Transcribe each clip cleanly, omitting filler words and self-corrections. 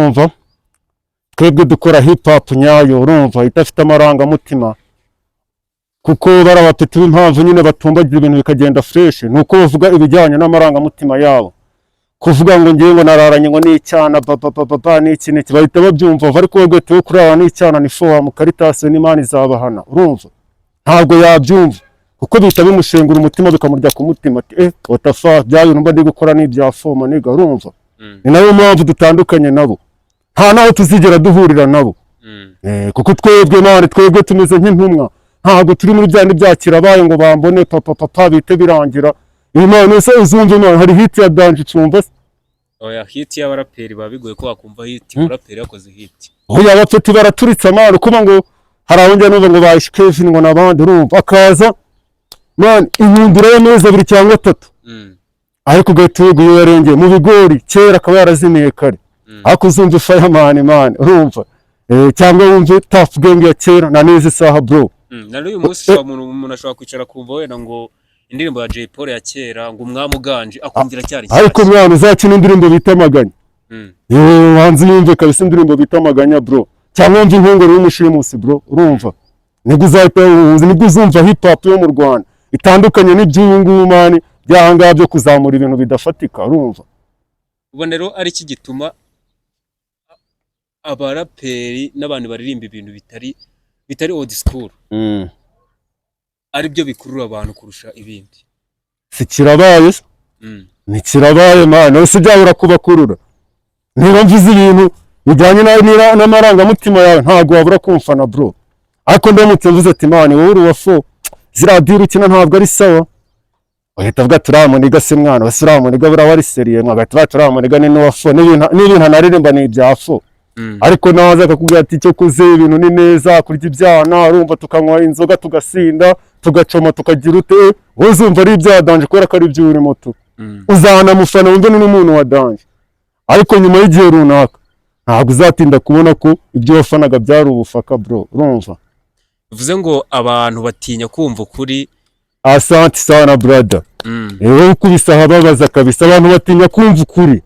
Urumva, twebwe dukora hip hop nyayo, urumva, idafite amarangamutima, kuko bari abapeti b'impamvu nyine batumbagira ibintu bikagenda fresh, ni uko bavuga ibijyanye n'amarangamutima yabo. Kuvuga ngo ngiye ngo nararanye ngo n'icyana baba baba ba n'iki n'iki, bahita babyumva, ariko wowe ugahita wo kurara n'icyana ni fowa mu karitasi n'Imana izabahana. Urumva, ntabwo yabyumva kuko bihita bimushengura umutima, bikamurya ku mutima, ati: "Eh, what the fuck, bya bintu mba ndi gukora ni ibya foma niga." Urumva, ni nayo mpamvu dutandukanye nabo, nta naho tuzigera duhurira nabo. Kuko twebwe, man, twebwe tumeze nk'intumwa, ntabwo turi muri bya bindi bya kirabaye ngo bambone papa papa bite birangira. Imana ese uzumva, Imana, hari hit ya danger cyumva se? Oya, hit y'abaraperi biba bigoye ko wakumva hit umuraperi yakoze hit. Oya, abapeti baraturitse, man, kuba ngo hari aho njya numva ngo ba Kevin ngo n'abandi, urumva, akaza, man, inkundura y'amezi 2 cyangwa 3, ariko ugahita uvuga iyo yarengeye mu bigori kera akaba yarazimiye kare. Ariko uzumva Fireman, man, urumva, cyangwa wumve Tuff Gang ya kera na n'izi saha, bro. Na n'uyu munsi ushobora umuntu ashobora kwicara akumva wenda ngo indirimbo ya Jay Polly ya kera, ngo Umwami Uganje, akumvira cyari Ariko nshyashya. mwana, uzakina indirimbo bita Amaganya. Yewe, wanze yumve kabisa indirimbo bita Amaganya, bro, cyangwa wumve Inkongoro y'Umushimusi, bro. Urumva, nibwo uzahita nibwo uzumva hip hop yo mu Rwanda itandukanye n'iby'ubu ngubu, man, by'ahangaha byo kuzamura ibintu bidafatika, urumva. Ubona rero ari iki gituma abaraperi n'abantu baririmba ibintu bitari old school ari byo bikurura abantu kurusha ibindi? Si kirabaye se? Ni kirabaye, man, ese byabura kubakurura? Niba mvuze ibintu bijyanye n'amarangamutima yawe, ntabwo wabura kumfana, bro. Ariko ndamutse mvuze ati: "Man, wowe uri uwa fo, ziriya deal ukina ntabwo ari sawa," uhita avuga ati: "Uriya muniga se mwana wese, uriya muniga buriya wari sérieux?" Mwagahita bati: "Uriya muniga ni n'uwa fo, n'ibintu anaririmba ni ibya fo." Ariko naza akakubwira ati: "Icyo kuze ibintu ni neza, kurya ibyana, urumva, tukanywa inzoga, tugasinda, tugacoma, tukagira ute," wowe uzumva ari ibya danger kubera ko ari ibyo urimo tu. Uzanamufana, wumve ni n'umuntu wa danger, ariko nyuma y'igihe runaka ntabwo uzatinda kubona ko ibyo wafanaga byari ubufaka, bro, urumva. Bivuze ngo abantu batinya kumva ukuri. Asante sana, brother. Wowe ukubise ahababaza kabisa. Abantu batinya kumva ukuri.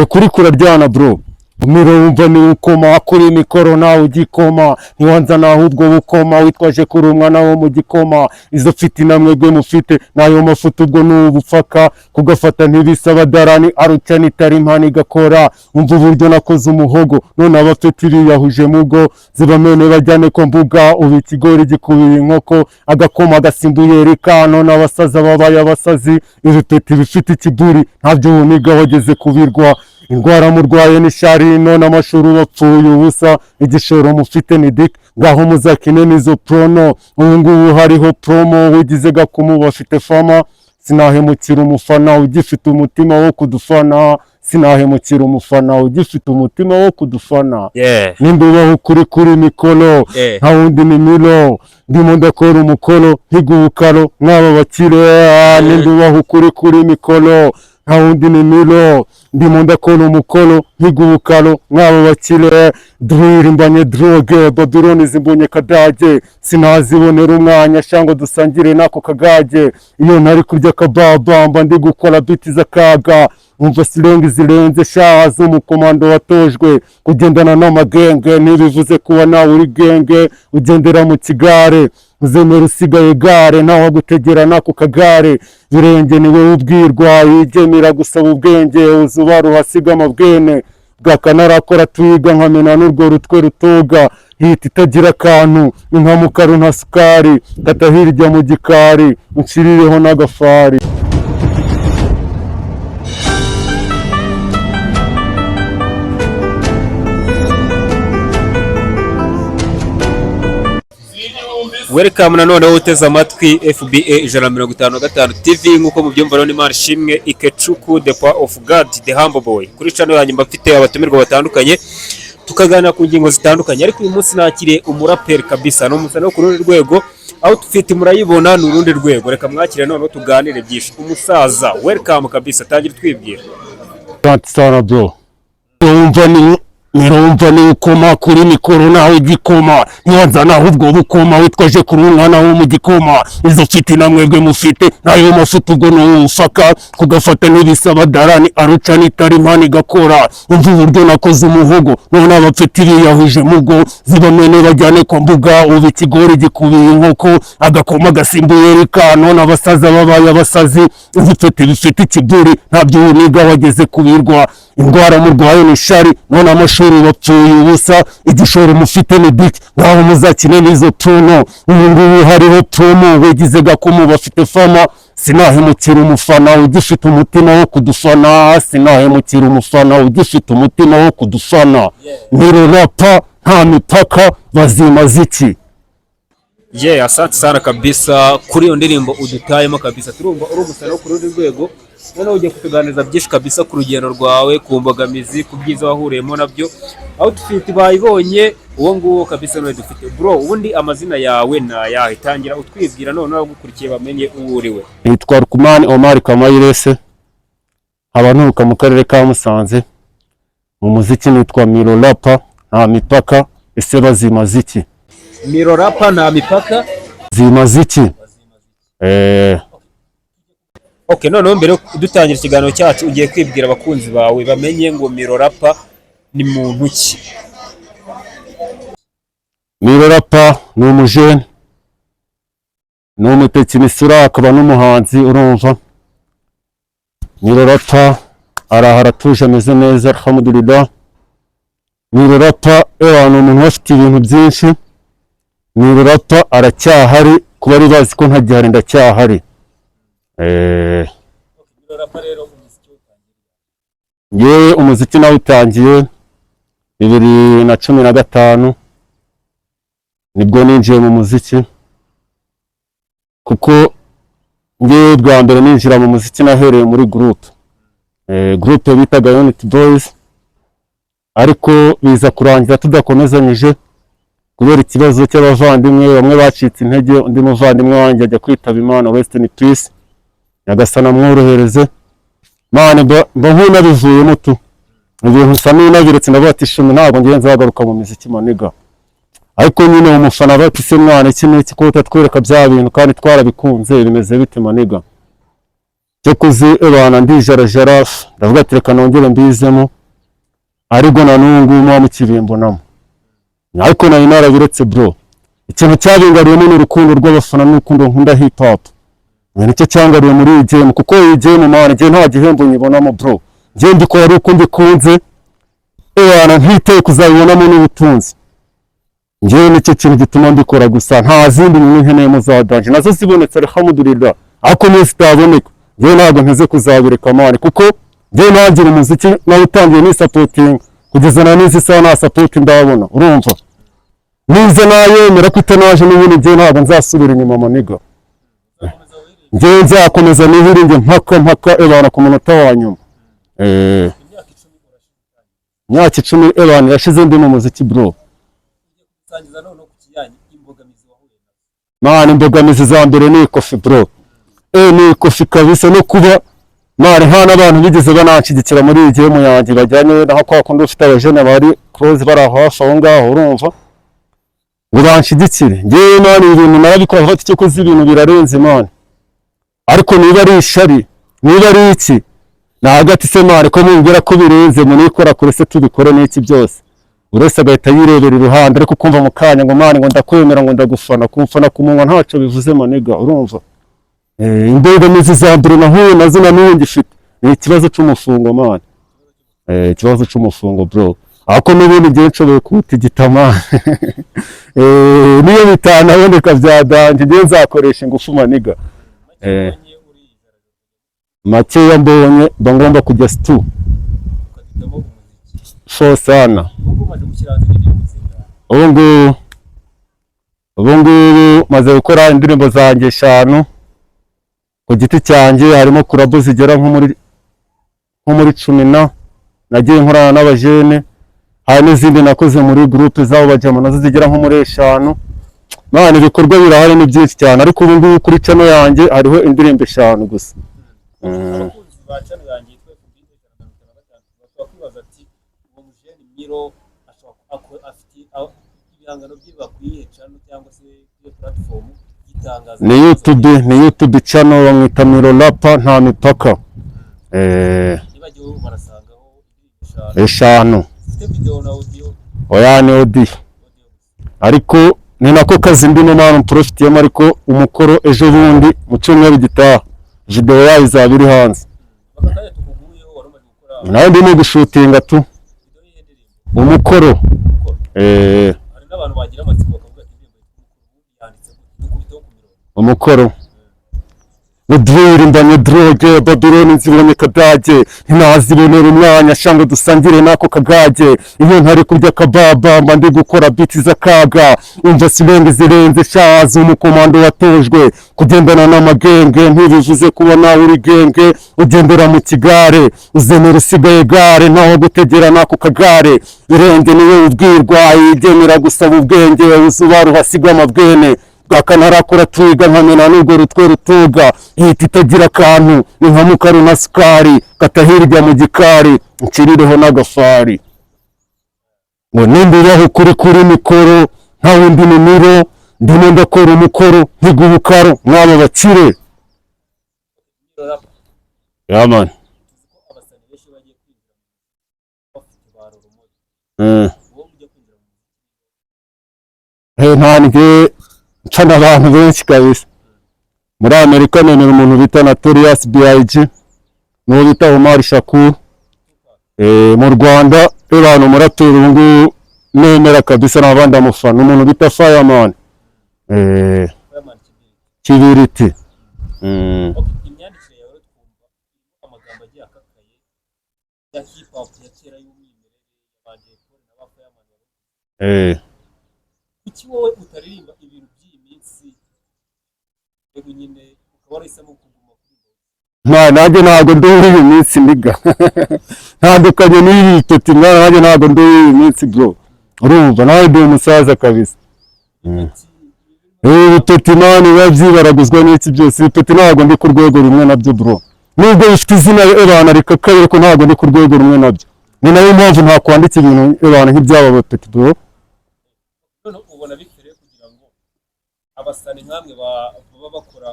Kuri kuraryana, bro. Umiro wumva ni ukoma kuri mikoro nawe ugikoma, ntiwanza naho ubwo bukoma witwaje kuri umwana wo mu gikoma. Izo fitina mwebwe mufite nayo mafuta, ubwo ni ubupfaka kugafata ntibisaba darani arucya nitari impano igakora. Umva uburyo nakoze umuhogo, none abafite biyahuje mugo zibamene bajyane ko mbuga. Ubu ikigori gikubiye inkoko, agakoma gasimbuye rika, none abasaza babaye abasazi. Ibipeti bifite ikiburi ntabyo wuniga wageze kubirwa. Indwara murwaye ni shari, none amashuri bapfuye ubusa. Igishoro mufite ni dik, ngaho muzakine n'izo prono. Ubu ngubu hariho promo wigize gakumu bafite fama. Sinahemukira umufana ugifite umutima wo kudufana, sinahemukira umufana ugifite umutima wo kudufana. Nimba ubaho ukuri kuri mikoro, nta wundi ni milo, ndimo ndakora umukoro nkiga ubukaro mwaba bakire. Nimba ubaho ukuri kuri mikoro, nta wundi ni milo, ndimo ndakora umukoro nkiga ubukaro mwaba bakire. Drill mbanye drogue, Babylon zimbonye kadage, sinazibonera umwanya cyangwa dusangire n'ako kagage. Iyo ntari kurya akababa mba ndi gukora beat z'akaga. Umva slang zirenze sha z'umukomando watojwe kugendana n'amagenge, ntibivuze kuba nawe uri genge. Ugendera mu kigare uzemera usigaye gare, ntawe wagutegera n'ako kagare. Birenge ni wowe ubwirwa yigemera gusaba ubwenge, uzubara uhasiga amabwene bwakanarakora twiga nkamena n'urwo rutwe rutoga. Hita itagira akantu ni nka mukaru nta sukari, kata hirya mu gikari uncirireho n'agafari. Welcome nanone wowe uteze amatwi FBA 155 TV. Nk'uko mubyumva rero, ni Imana ishimwe Ikechuku, the power of God, the humble boy. Kuri channel yanjye mba mfite abatumirwa batandukanye, tukaganira ku ngingo zitandukanye, ariko uyu munsi nakiriye umuraperi kabisa, ni umusani wo ku rundi rwego. Outfit murayibona, ni urundi rwego. Reka mwakire noneho tuganire byinshi. Umusaza, welcome kabisa, tangira twibwira. Asante sana, bro. Urumva ni wumva ni ukoma kuri mikoro nawe igikoma ntiwanzana ahubwo bukoma witwaje kuri umwana wo mu gikoma. Izo fitina mwebwe mufite nayo mafuta, ubwo nuwufaka kugafata n'ibisaba darani aruca n'itarimani igakora. Umva uburyo nakoze umuhogo, none abapfeti biyahuje mugo zibamene bajyane kwa mbuga. Ubu ikigori gikubiye inkoko, agakoma gasimbuye rika, none abasaza babaye abasazi. Ibifeti bifite ikiburi ntabyo uniga wageze kubirwa. Indwara murwaye ni shari, none amashuri bapfuye ubusa. Igishoro mufite ni biki? Ngaho muzakine n'izo tuno. Ubu ngubu hariho tumu wigize gakumu bafite fama. Sinahemukira umufana ugifite umutima wo kudufana, sinahemukira umufana ugifite umutima wo kudufana. Nirorapa nta mipaka, bazimaze iki? Yeah, asante sana kabisa kuri iyo ndirimbo udutayemo kabisa. Turumva uri umusaruro ku rundi rwego. Noneho ugiye kutuganiriza byinshi kabisa ku rugendo rwawe, ku mbogamizi, ku byiza wahuriyemo nabyo. Outfit bayibonye, uwo nguwo kabisa niwe dufite. Bro, ubundi amazina yawe ni ayahe? Tangira utwibwira, none abagukurikiye bamenye uwo uriwe. Nitwa Rukumani Omar Kamayirese, nkaba nturuka mu karere ka Musanze. Mu muziki nitwa Miro Rapa nta mipaka. Ese bazimaze iki? Miro Rapa nta mipaka. Zimaze iki? Okay, noneho mbere yo dutangira ikiganiro cyacu, ugiye kwibwira abakunzi bawe bamenye ngo Miro Rapa ni muntu ki? Miro Rapa ni umujene, ni umutekinisura, akaba n'umuhanzi. Urumva, Miro Rapa araha, aratuje, ameze neza, alhamdulillah. Miro Rapa ewa ni umuntu ufite ibintu byinshi. Miro Rapa aracyahari, kuba ari bazi ko ntagihari, ndacyahari. Ngewe umuziki nawutangiye 2015, nibwo ninjiye mu muziki, kuko ngewe bwa mbere ninjira mu muziki nahereye muri groupe, groupe bitaga Unity Boys, ariko biza kurangira tudakomezanyije kubera ikibazo cy'abavandimwe bamwe bacitse intege. Undi muvandimwe wanjye ajya kwitaba Imana, rest in peace, Nyagasana amworohereze. Mane mba nk'unabivuyemo tu, ibintu nsa n'unabiretse, ndavuga ati shumi ntabwo ngiye nzagaruka mu miziki, my nigga. Ariko nyine umufana bati: "Se mwana, iki n'iki, ko utatwereka bya bintu kandi twarabikunze, bimeze bite, my nigga?" Cyo kuzi ebana ndijarajara, ndavuga ati reka nongere mbizemo, ariko na n'ubu ngubu muba mukibimbonamo, ariko nari narabiretse, bro. Ikintu cyabingaruyemo ni urukundo rw'abafana n'urukundo nkunda hip hop. Ni nicyo cyangariye muri iyi game, kuko iyi game, man, njye nta gihembo nyibonamo, bro. Njye mbikora ari uko mbikunze, ebana ntiteye kuzabibonamo n'ubutunzi. Njyewe nicyo kintu gituma mbikora gusa, nta zindi nyungu nkeneyemo za danger. Nazo zibonetse alhamdulillah, ariko niyo zitaboneka njyewe ntabwo nteze kuzabireka, man, kuko njyewe ntangira umuziki nawutangiye nisupportinga, kugeza na n'izi saha nta support ndabona. Urumva, nize nayemera ko itanaje n'ubundi njyewe ntabwo nzasubira inyuma, my nigga. Njyewe nzakomeza nihiringe mpaka mpaka ebana ku munota wa nyuma. Imyaka 10 ebana irashize ndi mu muziki, bro. Sangiza noneho ku kijyanye imbogamizi wahuye nazo. Man, imbogamizi za mbere ni ikofi, bro. Ni ikofi kabisa, no kuba man nta n'abantu bigeze bananshyigikira muri iyi game yanjye bajyanye naho kwa kundi ufite abajene bari close, bari aho hafi aho ngaho, urumva, ngo banshyigikire. Ngewe man, ibintu narabikora mfata icyo kuzi, ibintu birarenze, man, ariko niba ari ishari, niba ari iki, ni hagati se, man, ko mumbwira ko birenze, munikora kure se, tubikore n'iki byose, buri wese agahita yirebera iruhande. Ariko kumva mu kanya ngo man, ngo ndakwemera, ngo ndagufana, kumfana ku munwa ntacyo bivuze, my nigga. Urumva, imbogamizi za mbere nahuye nazo na n'ubu ngifite ni ikibazo cy'umufungo, man. Ikibazo cy'umufungo, bro, ariko n'ubundi ngiye nshoboye kuwutigita, man. Niyo bitanaboneka bya danger, ngiye nzakoresha ingufu, my nigga. Makeya mbonye mba ngomba kujya stu Ukahitamo umuziki. So sana. Ubu umaze gushyira hanze indirimbo zingahe? Ubu ngubu maze gukora indirimbo zanjye eshanu ku giti cyanjye, harimo collabo zigera nko muri 10 na nagiye nkorana n'abajene, hari n'izindi nakoze muri groupe z'abo bajama nazo zigera nko muri eshanu. Man, ibikorwa birahari, ni byinshi cyane, ariko ubu ngubu kuri channel yanjye hariho indirimbo eshanu gusa. Abakunzi ba channel yanjye yitwa FB 155 bashobora kwibaza ati uwo mujene Miro ashaka Ashobora afite ibihangano bye bakwiye channel cyangwa se kuri platform y'itangaza? Ni YouTube channel, bamwita Miro Rapa nta mipaka. Nibagiwe, barasangaho indirimbo 5 Eshanu. Zifite video na audio? Oya, ni audio. Audio gusa. Ariko ni nako kazi ndimo mpano profitiyemo, ariko umukoro ejo bundi mu cyumweru gitaha video yayo izaba iri hanze. Aka kanya tukuguyeho wari umaze gukora Nawe ndimo gushootinga tu. Video y'ihe ndirimbo? Umukoro. Umukoro. Hari n'abantu bagira amatsiko bakavuga ati: "Indirimbo yitwa Umukoro ubundi yanditse gute?" Dukubiteho ku mirongo. Umukoro. Udwiri mbanye droge, Babyloni nzibonye kadage, ntinazibonera umwanya shango dusangire n'ako kagage. Iyo ntari kurya kababa mba ndi gukora beat z'akaga. Umva silenge zirenze shaza, umukomando watojwe kugendana n'amagenge ntibivuze kuba nawe uri genge. Ugendera mu kigare uzemera usigaye gare, ntaho gutegera n'ako kagare. Irenge niwe ubwirwa yigenera gusaba ubwenge, uzubara uhasiga amabwene bwakanarakora twiga nkamena n'urwo rutwe rutuga ihita itagira akantu ni nka mukaru na sukari. Kata hirya mu gikari ncirireho n'agafari ngo nimbibaho kuri kuri mikoro nta wundi mimiro, ndimo ndakora umukoro nkiga ubukaro mwaba bakire. Miro Rapa. Yeah man. Tuzi ko abasani benshi bagiye kwinjira bafite ba role model. Wowe ujya kwinjira mu muziki? Nta njye ncana abantu benshi kabisa. Muri Amerika nemera umuntu bita Notorious B.I.G. n'uwo bita Omar Shakur. Mu Rwanda abantu umuraperi ubu ngubu nemera kabisa n'abandi amufana umuntu bita Fireman. Fireman Kibiriti. Kibiriti. Okay, imyandikire yawe rero twumva irimo amagambo agiye akakaye ya hip hop ya kera y'umwimerere ya ba Jay Polly na ba Fireman. Kuki wowe utaririmba ibintu by'iyi minsi, yego nyine ukaba warahisemo kuguma kuririmba? Mwana, nanjye ntabwo ndi uw'iyi minsi nigga, ntandukanye n'iyi peti mwana, nanjye ntabwo ndi uw'iyi minsi bro, urumva nawe ndi umusaza kabisa. Ati Ibi bipeti man biba byibaraguzwa n'iki byose, ibipeti ntabwo ndi ku rwego rumwe nabyo bro, nubwo bifite izina ebana rikakaye, ariko ntabwo ndi ku rwego rumwe nabyo. Ni nayo mpamvu ntakwandika ibintu ebana nk'iby'aba bapeti bro. None ubona bikwiriye kugira ngo abasani nkamwe baba bakora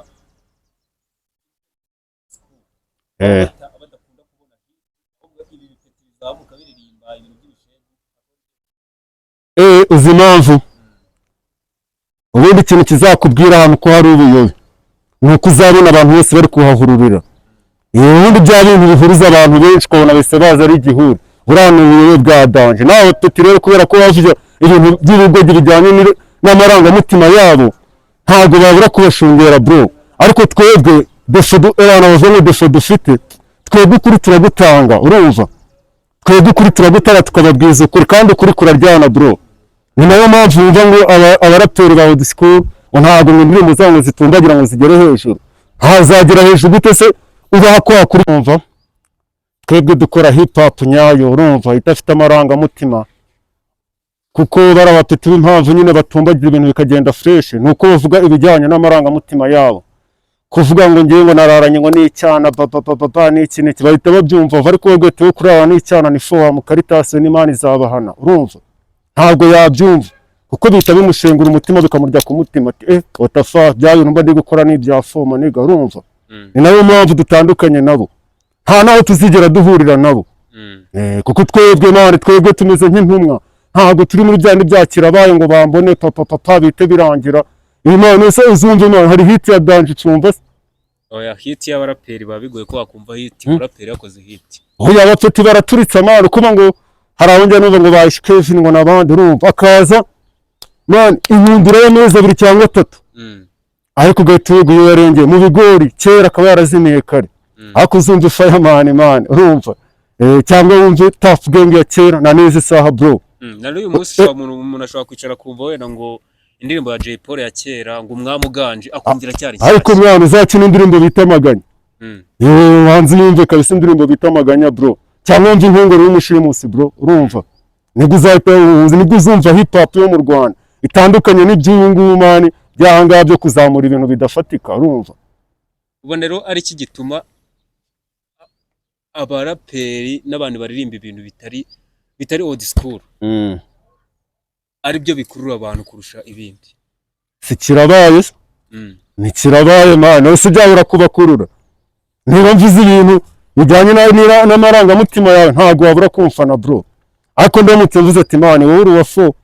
badakunda kubona hit, ahubwo ibi bipeti bizamuka biririmba ibintu by'ibishegu? Uzi impamvu? Ubundi ikintu kizakubwira ahantu ko hari ubuyobe ni uko uzabona abantu bose bari kuhahururira. Ubundi bya bintu bihuruza abantu benshi ukabona bese baza ari igihuri, buriya ni ubuyobe bwa danger. Nawe peti rero kubera ko bavuze ibintu by'ibigoryi bijyanye n'amarangamutima yabo, ntabwo babura kubashungera bro. Ariko twebwe abantu bavuga ngo défaut dufite twebwe, ukuri turagutanga. Urumva, twebwe ukuri turagutanga, tukababwiza ukuri, kandi ukuri kuraryana bro. Ni nayo mpamvu wumva ngo abaraperi ba old school ngo ntabwo ngo indirimbo zabo ngo zitumbagira ngo zigere hejuru. Hazagera hejuru gute se ubaha kwa kuri? Urumva, twebwe dukora hip hop nyayo, urumva, idafite amarangamutima, kuko bari abapeti b'impamvu nyine batumbagira ibintu bikagenda fresh ni uko bavuga ibijyanye n'amarangamutima yabo. Kuvuga ngo ngewe ngo nararanye ngo n'icyana baba baba ba n'iki n'iki, bahita babyumva. Ariko wowe ugahita wo kurara n'icyana ni fowa mu karitasi n'Imana izabahana, urumva ntabwo yabyumva, kuko bihita bimushengura umutima, bikamurya ku mutima, ati: "Eh, what the fuck, bya bintu mba ndi gukora ni ibya foma nigga." Urumva, ni nayo mpamvu dutandukanye nabo, nta naho tuzigera duhurira nabo. Kuko twebwe none twebwe tumeze nk'intumwa, ntabwo turi muri bya bindi bya kirabaye ngo bambone papa papa bite birangira. Imana se uzumva, Imana hari hit ya danger ucumva se? Oya, hit y'abaraperi biba bigoye ko wakumva hit umuraperi yakoze hit. Oya, abapeti baraturitse amana, kuba ngo hari abo njya numva ngo ba Kevin ngo n'abandi, urumva akaza man ihindura y'amezi 2 cyangwa 3, ariko ugahita uvuga iyo yarengeye mu bigori kera akaba yarazimiye kare. Ariko uzumva Fireman man, urumva, cyangwa wumve Tuff Gang ya kera na n'izi saha bro. Na n'uyu munsi ushobora umuntu ashobora kwicara kumva wenda ngo indirimbo ya Jay Polly ya kera ngo Umwami Uganje, akumvira cyari Ariko nshyashya. mwana, uzakina indirimbo bita Amaganya. Yewe, wanze yumve kabisa indirimbo bita Amaganya bro, cyangwa wumve Inkongoro y'Umushimusi bro. Urumva nibwo uzahita nibwo uzumva hip hop yo mu Rwanda itandukanye n'iby'ubu ngubu man, by'ahangaha byo kuzamura ibintu bidafatika, urumva. Ubona rero ari iki gituma abaraperi n'abantu baririmba ibintu bitari old school? Ari byo bikurura abantu kurusha ibindi. Si kirabaye se? Ni kirabaye, man. Ese byabura kubakurura? Niba mvuze ibintu bijyanye n'amarangamutima yawe, ntabwo wabura kumfana, bro. Ariko ndamutse mvuze ati: "Man, wowe uri uwa fo,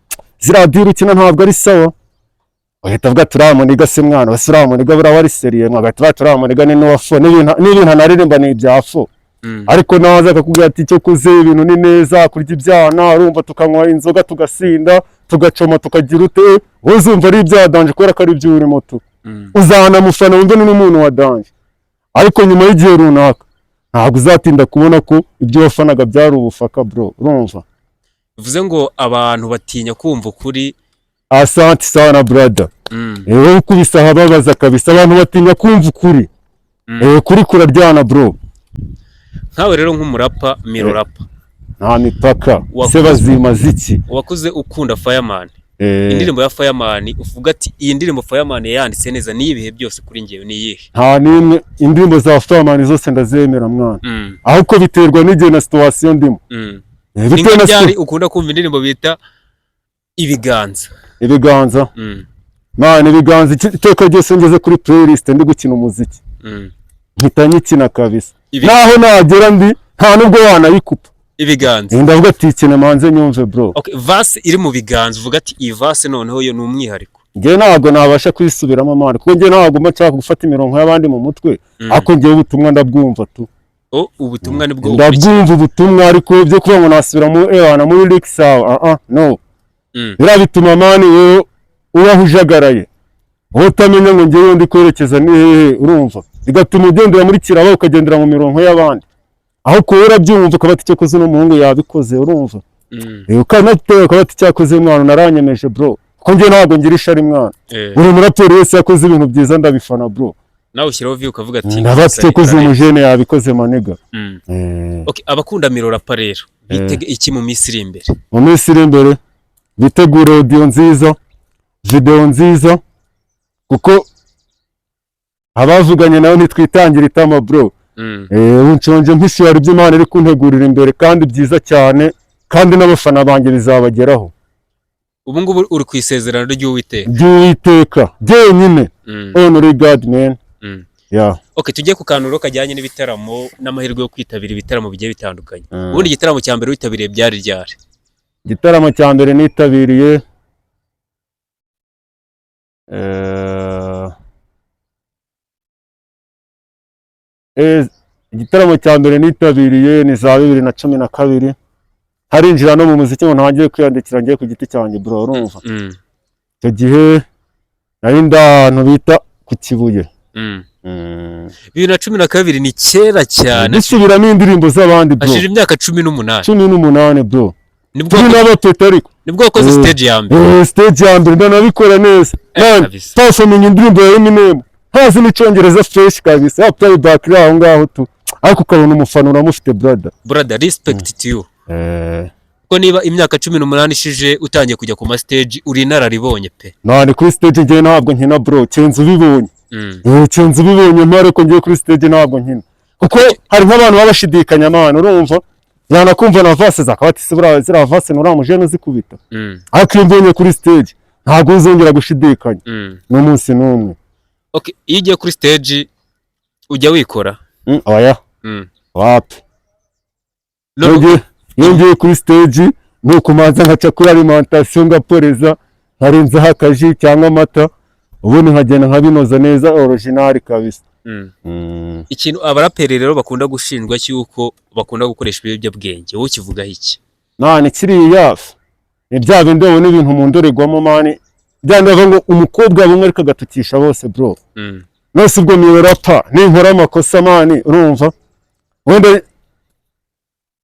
ziriya deal ukina ntabwo ari sawa," uhita avuga ati: "Uriya muniga se mwana wese, uriya muniga buriya wari sérieux?" Mwagahita bati: "Uriya muniga ni n'uwa fo, n'ibintu anaririmba ni ibya fo." Ariko naza akakubwira ati: "Icyo kuze ibintu ni neza, kurya ibyana, urumva, tukanywa inzoga, tugasinda, tugacoma, tukagira ute," wowe uzumva ari ibya danger kubera ko ari ibyo urimo tu. Uzanamufana, wumve ni n'umuntu wa danger. Ariko nyuma y'igihe runaka ntabwo uzatinda kubona ko ibyo wafanaga byari ubufaka, bro, urumva? Bivuze ngo abantu batinya kumva ukuri. Asante sana, brother. Wowe ukubise ahababaza kabisa. Abantu batinya kumva ukuri. Kuri kuraryana, bro. Nkawe rero nk'umurapa Miro Rapa, Nta mipaka. Se bazimaze iki? Wakuze ukunda Fireman. Indirimbo ya Fireman uvuga ati: "Iyi ndirimbo Fireman yanditse neza, ni ibihe byose kuri njyewe," ni iyihe? Nta n'imwe. Indirimbo za Fireman zose ndazemera, mwana. Ahubwo biterwa n'igihe na situation ndimo. Ni Bitewe na ryari ukunda kumva indirimbo bita Ibiganza? Ibiganza? Man, Ibiganza iteka ryose ngeze kuri playlist ndi gukina umuziki, mpita nyikina kabisa. Naho nagera ndi nta nubwo wanayikupa. Ibiganza. Ndavuga ati: "Ikina manze nyumve, bro." Okay, verse iri mu Biganza uvuga ati: "Iyi verse noneho yo ni umwihariko." Njye ntabwo nabasha kuyisubiramo, man, kuko njye ntabwo mba nshaka gufata imirongo y'abandi mu mutwe. Ariko njyewe ubutumwa ndabwumva tu. Oh, ubutumwa nibwo ukurikira. Ndabwumva ubutumwa, ariko byo kuvuga ngo nasubira mu ewana muri lyrics sawa, ah ah, no. Biriya bituma, man, wowe ubaho ujagaraye, wowe utamenya ngo njyewe ndi kwerekeza ni hehe, urumva? Bigatuma ugendera muri kiraba, ukagendera mu mirongo y'abandi, aho kuba urabyumva ukaba ati: "Cyakoze uno muhungu yabikoze," urumva? Ukanatera ukaba ati: "Cyakoze mwana naranyemeje, bro," kuko njye ntabwo ngira ishari, mwana. Buri muraperi wese yakoze ibintu byiza ndabifana, bro. Nawe ushyiraho view ukavuga ati: Ndavuga ati: "Cyakoze umujene yabikoze, ma nigga." Okay, abakunda Miro Rapa rero bitege iki mu minsi iri imbere? Mu minsi iri imbere bitegure audio nziza, video nziza, kuko abavuganye nawe ntitwitangira itama, bro. Ubu nshonje mpishiye, hari ibyo Imana iri kuntegurira imbere kandi byiza cyane, kandi n'abafana banjye bizabageraho. Ubu ngubu uri ku isezerano ry'Uwiteka. Ry'Uwiteka byenyine. Only God, man. Yeah. Okay, tujye ku kantu rero kajyanye n'ibitaramo n'amahirwe yo kwitabira ibitaramo bigiye bitandukanye. Ubundi igitaramo cya mbere witabiriye byari ryari? Igitaramo cya mbere nitabiriye, igitaramo cya mbere nitabiriye ni za 2012, harinjira no mu muziki ngo ntangiye kwiyandikira ngiye ku giti cyanjye, bro, urumva? Icyo gihe nari ndi ahantu bita ku Kibuye. 2012 ni kera cyane. Dusubiramo indirimbo z'abandi, bro. Hashira imyaka 18. 18, bro. Nibwo Turi n'abatete ariko. Nibwo wakoze stage ya mbere. Stage ya mbere ndanabikora neza. Man, Kabisa. performing indirimbo ya Eminem, ntazi n'icyongereza fresh kabisa, ya playback iri aho ngaho tu, ariko ukabona umufana uramufite, brother. Brother, respect to you, kuko niba imyaka 18 ishije utangiye kujya ku ma stage, uri inararibonye pe. Man, kuri stage ngewe ntabwo nkina, bro, kenza ubibonye. Kenza ubibonye mpare ko ngiye kuri stage ntabwo nkina, kuko hari nk'abantu baba bashidikanya, man, urumva? Yanakumva na verse zakaba ati: "Se buriya ziriya verse nturiya mujene uzikubita?" Ariko iyo mbonye kuri stage ntabwo uzongera gushidikanya n'umunsi n'umwe. Okay, iyo ugiye kuri stage ujya wikora? Oya. Wapi. Iyo ngiye kuri stage ni ukumanza nkaca kuri alimentation, ngaporeza, nkarenzaho akaji cyangwa amata, ubundi nkagenda nkabinoza neza, original kabisa. Ikintu abaraperi rero bakunda gushinjwa cy'uko bakunda gukoresha ibiyobyabwenge, wowe ukivugaho iki? Man, kiriya ni bya bindi ubona ibintu mu ndorerwamo, man, bya bindi bavuga ngo umukobwa bumwe ariko agatukisha bose, bro. Nose ubwo niyo rapa ninkora amakosa, man, urumva, wenda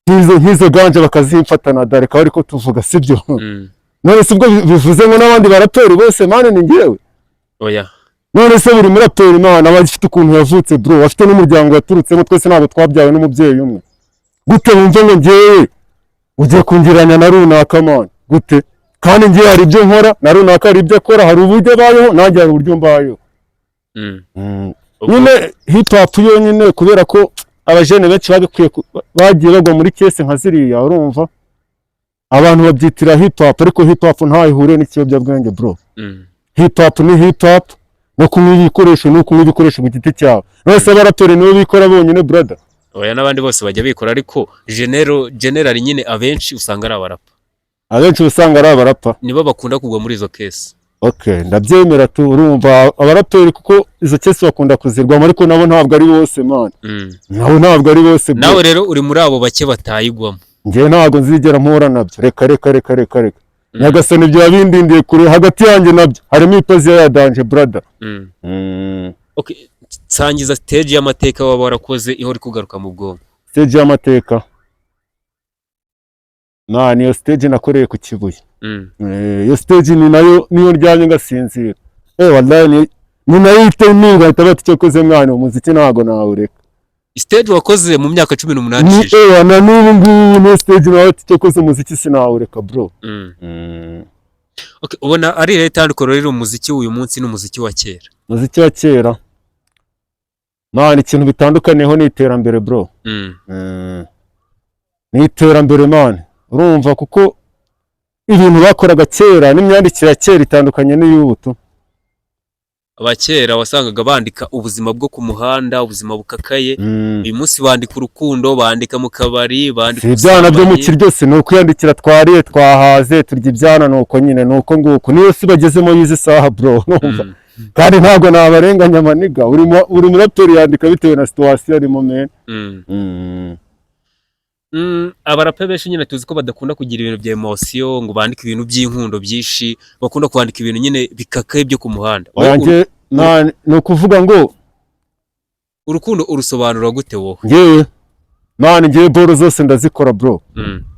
nk'izo ganja bakazimfatana, dore akaba ariko tuvuga, sibyo? None se ubwo bivuze ngo n'abandi baraperi bose, man, ni njyewe? Oya. None se buri muraperi, man, aba afite ukuntu yavutse, bro, afite n'umuryango yaturutsemo. Twese ntabwo twabyawe n'umubyeyi umwe. Gute wumva ngo njyewe ugiye kungiranya na runaka, man? Gute kandi njyewe hari ibyo nkora na runaka hari ibyo akora, hari uburyo abayeho, nanjye hari uburyo mbayeho. Nyine hip hop yonyine, kubera ko abajene benshi bagakwiye bagiye bagwa muri case nka ziriya, urumva? Abantu babyitira hip hop, ariko hip hop ntaho ihuriye n'ikiyobyabwenge, bro. Hip hop ni hip hop, no kunywa ibikoresho ni ukunywa ibikoresho ku giti cyawe. None abaraperi nibo bikora bonyine, brother? Oya, n'abandi bose bajya bikora, ariko general nyine abenshi usanga ari abarapa. Abenshi usanga ari abarapa. Nibo bakunda kugwa muri izo case. Okay, ndabyemera tu. Urumva abaraperi, kuko izo case bakunda kuzirwamo, ariko nabo ntabwo ari bose, man. Nabo ntabwo ari bose, bro. Nawe rero uri muri abo bake batayigwamo? Njyewe ntabwo nzigera mpura nabyo. Reka, reka, reka, reka, reka. Nyagasani ibyo bindindiye kure. Hagati yanjye nabyo harimo ipaziya ya danger, brother. Okay, nsangiza stage y'amateka waba warakoze ihora ikugaruka mu bwonko. Stage y'amateka na niyo stage nakoreye ku Kibuye. Iyo stage ni nayo niyo ndyamye ngasinzira, wallahi ni nayo ihita impinga, bati: "Cyo koze mwana, umuziki ntabwo nawureka." Stage wakoze mu myaka 18 Ni ishize? Na n'ubu ngubu niyo stage nawe ati: "Cyo koze, umuziki sinawureka, bro." Okay, ubona ari irihe tandukaniro riri umuziki w'uyu munsi n'umuziki wa kera? Umuziki wa kera, man, ikintu bitandukaniyeho ni iterambere, bro. Ni iterambere, man. Urumva, kuko ibintu bakoraga kera n'imyandikire ya kera itandukanye n'iy'ubu tu. Abakera wasangaga bandika ubuzima bwo ku muhanda, ubuzima bukakaye. Uyu munsi bandika urukundo, bandika mu kabari, bandika Si ibyana byo mu ubusambanyi. kiryo, ni ukwiyandikira twariye, twahaze, turya ibyana, ni uko nyine, ni uko nguko niyo si bagezemo y'izi saha, bro. Urumva? Kandi ntabwo nabarenganya, ma nigga. Buri muraperi yandika bitewe na situation arimo, man. Abarape benshi nyine tuzi ko badakunda kugira ibintu bya emotion, ngo bandike ibintu by'inkundo byinshi. Bakunda kwandika ibintu nyine bikakaye byo ku muhanda. Wowe Wanjye ni ukuvuga ngo urukundo urusobanura gute wowe? Ngewe, man, ngewe boro zose ndazikora, bro.